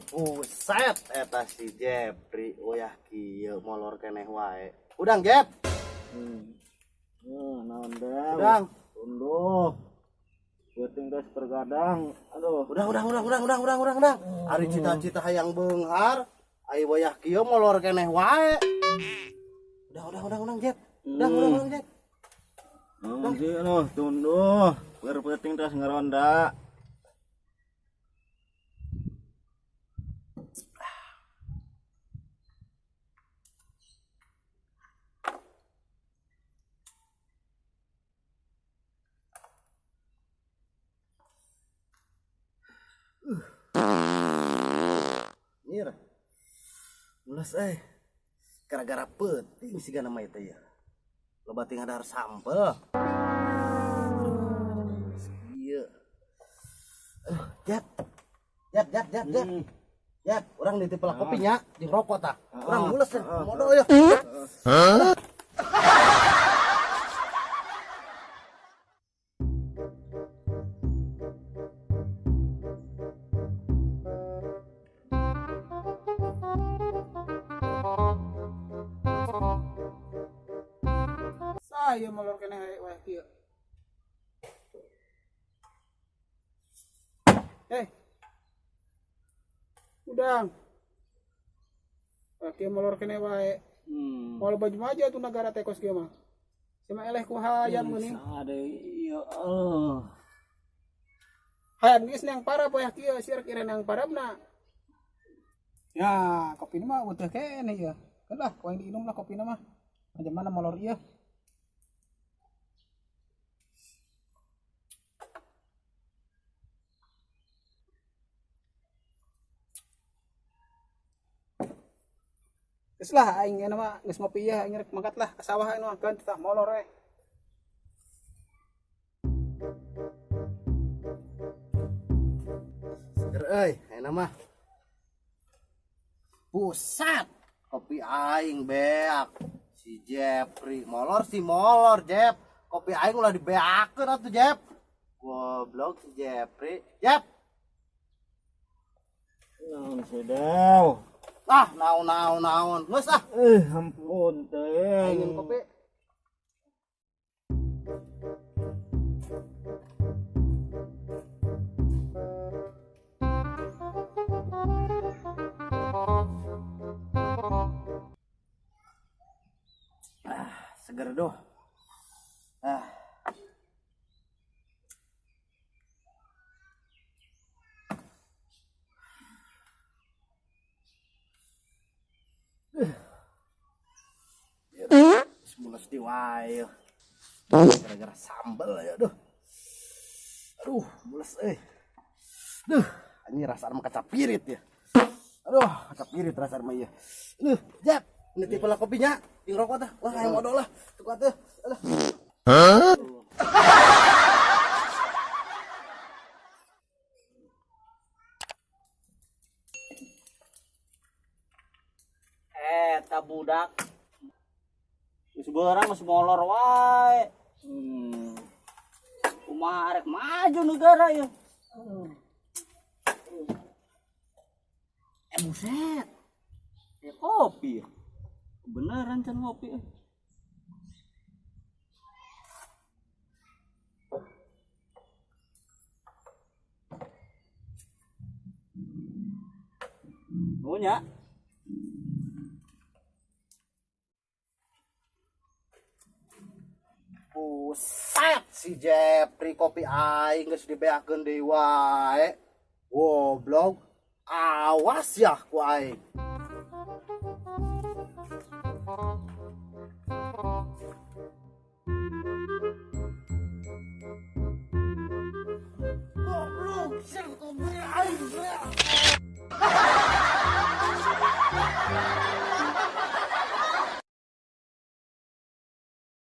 Buset eta si Jepri wayah kieu molor keneh wae. Udang Jep. Naon deui? Udang. Tunduh. Peuting geus tergadang. Aduh. Udang udang udang udang udang udang udang udang. Ari cita-cita hayang beunghar, ai wayah kieu molor keneh wae. Udang udang udang udang Jep. Udang udang udang Jep. Naon sih aduh tunduh. Keur peuting terus ngeronda. Nyir. Mulas gara-gara peuting siga nama itu ya. Loba ting hadar sampel. Ieu. Jep. Jep jep jep jep. Jep, urang nitip lah kopinya jeung rokok tah. Urang mules modo ya. Hah? Saya molor keneh wae kieu. Udang. Kieu molor keneh wae. Moal baju aja tuh negara teh kos kieu mah. Sima eleh ku hayam geuning. Saha deui ieu eueuh. Hayam geus nang parab wayah kieu siar kira nang parabna. Ya, kopi ini mah utuh keneh ieu. Keun lah, ku aing diinum lah kopina mah. Macam mana molor ieu? Geus lah aing ieu mah geus ngopi ieu aing rek mangkat lah ka sawah aing mah keun tah molor we. Seger euy, ayeuna mah. Pusat kopi aing beak. Si Jepri molor si molor Jep. Kopi aing ulah dibeakeun atuh Jep. Goblok si Jepri. Jep. Naon sih Dew? Ah, naon naon naon. Geus ah. Ampun teh. Aing kopi. Ah, seger doh. Ah. Mules di wae. Gara-gara sambel ya, aduh. Aduh, mules euy. Duh, ini rasaan mah kaca pirit ya. Aduh, kaca pirit rasaan mah ieu. Duh, Jep, nitip lah kopinya, jeung rokok tah. Wah, hayang modal lah. Tuh atuh. Aduh. Hah? Ta budak. Geus beurang geus molor wae. Kumaha arek maju negara ieu? Buset. Kopi. Beneran can ngopi euy. Nunya. Buset si Jepri kopi aing geus dibeakeun deui wae. Goblok. Awas ya ku aing.